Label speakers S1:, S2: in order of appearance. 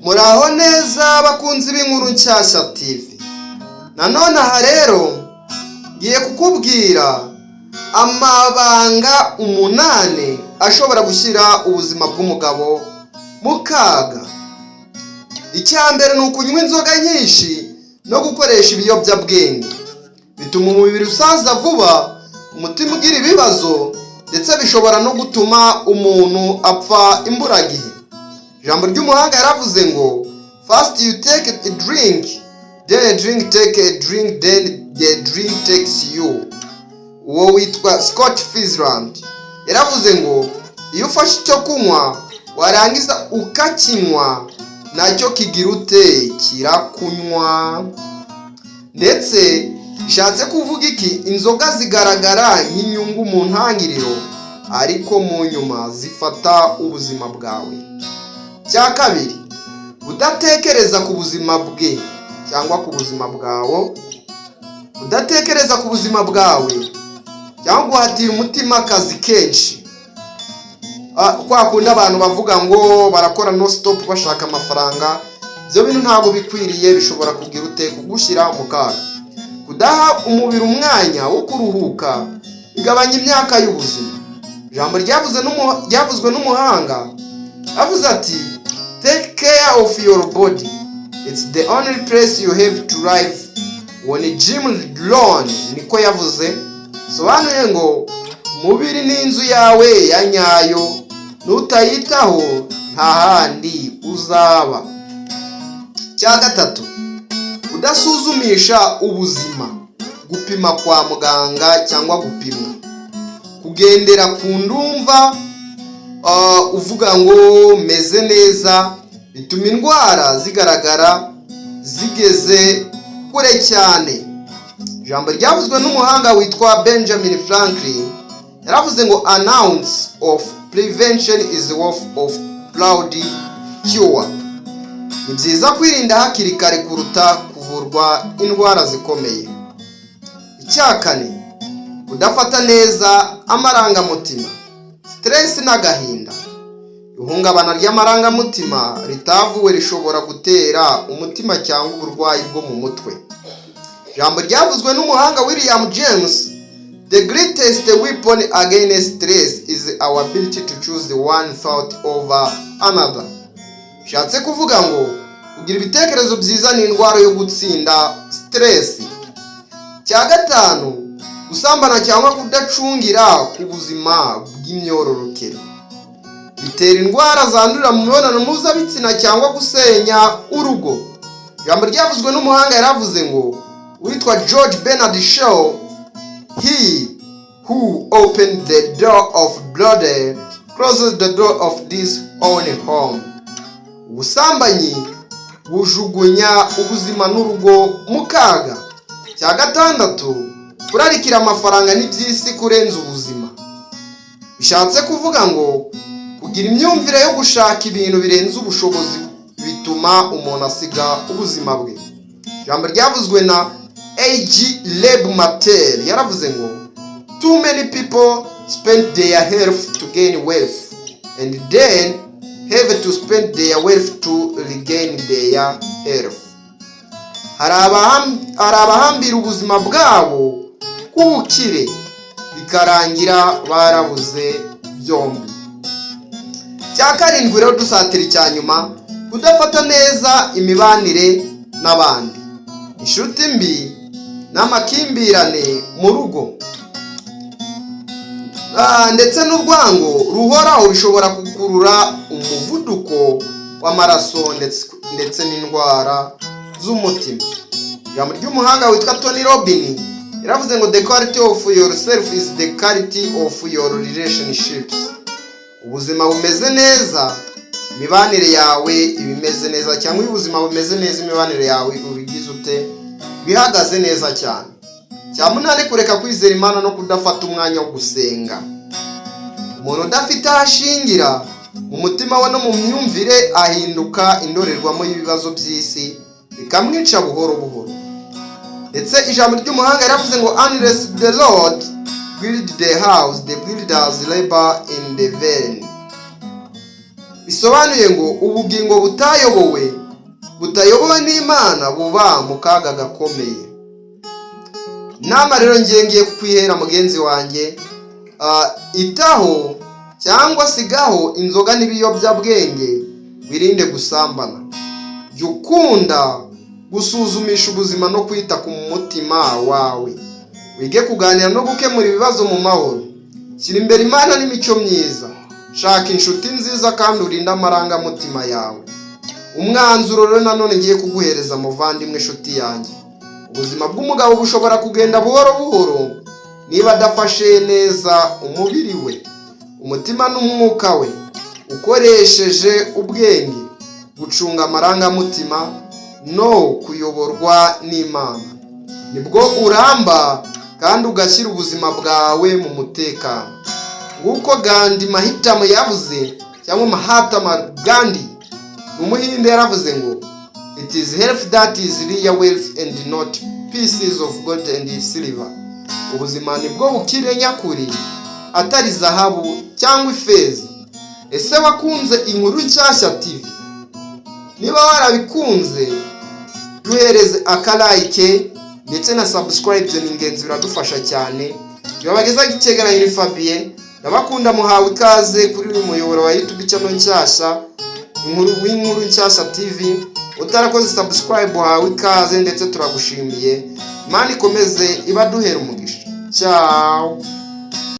S1: Muraho neza, bakunzi b'Inkuru Nshyashya TV. Nanone aha rero ngiye kukubwira amabanga 8 ashobora gushyira ubuzima bw'umugabo mu kaga. Icya mbere ni ukunywa inzoga nyinshi no gukoresha ibiyobyabwenge. Bituma umubiri usaza vuba, umutima ugira ibibazo, ndetse bishobora no gutuma umuntu apfa imburagihe. Ijambo ry'umuhanga yaravuze ngo: "First you take a drink, then a drink take a drink, then the drink takes you." Uwo witwa Scott Fitzgerald yaravuze ngo iyo ufashe icyo kunywa, warangiza ukakinywa, nacyo kigira ute? Kirakunywa. Ndetse bishatse kuvuga iki? Inzoga zigaragara nk'inyungu mu ntangiriro, ariko mu nyuma zifata ubuzima bwawe. Cya kabiri, kudatekereza ku buzima bwe cyangwa ku buzima bwawe, kudatekereza ku buzima bwawe cyangwa guhatira umutima akazi kenshi. Kwa kundi abantu bavuga ngo barakora non stop bashaka amafaranga, ibyo bintu ntabwo bikwiriye, bishobora kugira ute? Kugushyira mu kaga. Kudaha umubiri umwanya wo kuruhuka bigabanya imyaka y'ubuzima. Ijambo ryavuzwe n'umuhanga avuze ati: "Take care of your body, it's the only place you have to live." Uwo ni Jim Rohn, niko yavuze. Sobanuye ngo umubiri ni inzu yawe ya nyayo, nutayitaho nta handi uzaba. Cya gatatu, kudasuzumisha ubuzima, gupima kwa muganga cyangwa gupimwa, kugendera ku ndumva, uvuga ngo meze neza, bituma indwara zigaragara zigeze kure cyane. Ijambo ryavuzwe n'umuhanga witwa Benjamin Franklin yaravuze ngo: "An ounce of prevention is worth of pound cure." Ni byiza kwirinda hakiri kare kuruta kuvurwa indwara zikomeye. Icya kane, kudafata neza amarangamutima, stress n'agahinda. Ihungabana ry'amarangamutima ritavuwe rishobora gutera umutima cyangwa uburwayi bwo mu mutwe. Ijambo ryavuzwe n'umuhanga William James: "The greatest weapon against stress is our ability to choose one thought over another." Bishatse kuvuga ngo kugira ibitekerezo byiza ni indwara yo gutsinda stress. Cya gatanu, gusambana cyangwa kudacungira ku buzima bw'imyororokere bitera indwara zandurira mu mibonano mpuzabitsina cyangwa gusenya urugo. Ijambo ryavuzwe n'umuhanga yaravuze ngo, witwa George Bernard Shaw: "He who opened the door of brothel closes the door of his own home." Ubusambanyi bujugunya ubuzima n'urugo mu kaga. Cya gatandatu, kurarikira amafaranga n'iby'isi kurenza ubuzima. Bishatse kuvuga ngo kugira imyumvire yo gushaka ibintu birenze ubushobozi bituma umuntu asiga ubuzima bwe. Ijambo ryavuzwe na A.G. Reb Martel yaravuze ngo: "Too many people spend their health to gain wealth and then have to spend their wealth to regain their health." Hari abahambira ubuzima bwabo ku bukire, bikarangira barabuze byombi. Cya karindwi rero, dusatira icya nyuma, kudafata neza imibanire n'abandi, inshuti mbi n'amakimbirane mu rugo, ndetse n'urwango ruhoraho bishobora gukurura umuvuduko w'amaraso ndetse n'indwara z'umutima. Ijambo ry'umuhanga witwa Tony Robbins yaravuze ngo: "The quality of yourself is the quality of your relationships." Ubuzima bumeze neza, imibanire yawe iba imeze neza, cyangwa iyo ubuzima bumeze neza, imibanire yawe ubigize ute? Bihagaze neza cyane. Cya munani, kureka kwizera Imana no kudafata umwanya wo gusenga. Umuntu udafite aho ashingira mu mutima we no mu myumvire ahinduka indorerwamo y'ibibazo by'isi, bikamwica buhoro buhoro. Ndetse ijambo ry'umuhanga yaravuze ngo: "Unless the Lord build the house, the builders labor in the vain." Bisobanuye ngo ubugingo butayobowe, butayobowe n'Imana, buba mu kaga gakomeye. Inama rero ngiye ngiye kukwihera, mugenzi wanjye, itaho cyangwa sigaho inzoga n'ibiyobyabwenge, wirinde gusambana. Jya ukunda gusuzumisha ubuzima no kwita ku mutima wawe. Wige kuganira no gukemura ibibazo mu mahoro. Shyira imbere Imana n'imico myiza. Shaka inshuti nziza kandi urinde amarangamutima yawe. Umwanzuro rero nanone ngiye kuguhereza, muvandimwe, inshuti yanjye: ubuzima bw'umugabo bushobora kugenda buhoro buhoro niba adafashe neza umubiri we, umutima n'umwuka we, ukoresheje ubwenge, gucunga amarangamutima no kuyoborwa n'Imana. Nibwo uramba kandi ugashyira ubuzima bwawe mu mutekano. Nguko Gandhi Mahitamo yavuze, cyangwa Mahatma Gandhi, ni Umuhinde, yaravuze ngo: "It is health that is real wealth and not pieces of gold and silver." Ubuzima nibwo bukire nyakuri, atari zahabu cyangwa ifeza. Ese wakunze Inkuru Nshyashya TV? Niba warabikunze, duhereze aka like ndetse na subscribe, ni ingenzi, biradufasha cyane. Tubagezaho icyegeranyo ni Fabien, ndabakunda. Muhawe ikaze kuri uyu muyoboro wa YouTube channel nshyashya, inkuru w'Inkuru Nshyashya TV. Utarakoze subscribe, uhawe ikaze ndetse turagushimiye. Imana ikomeze ibaduhera umugisha. Ciao.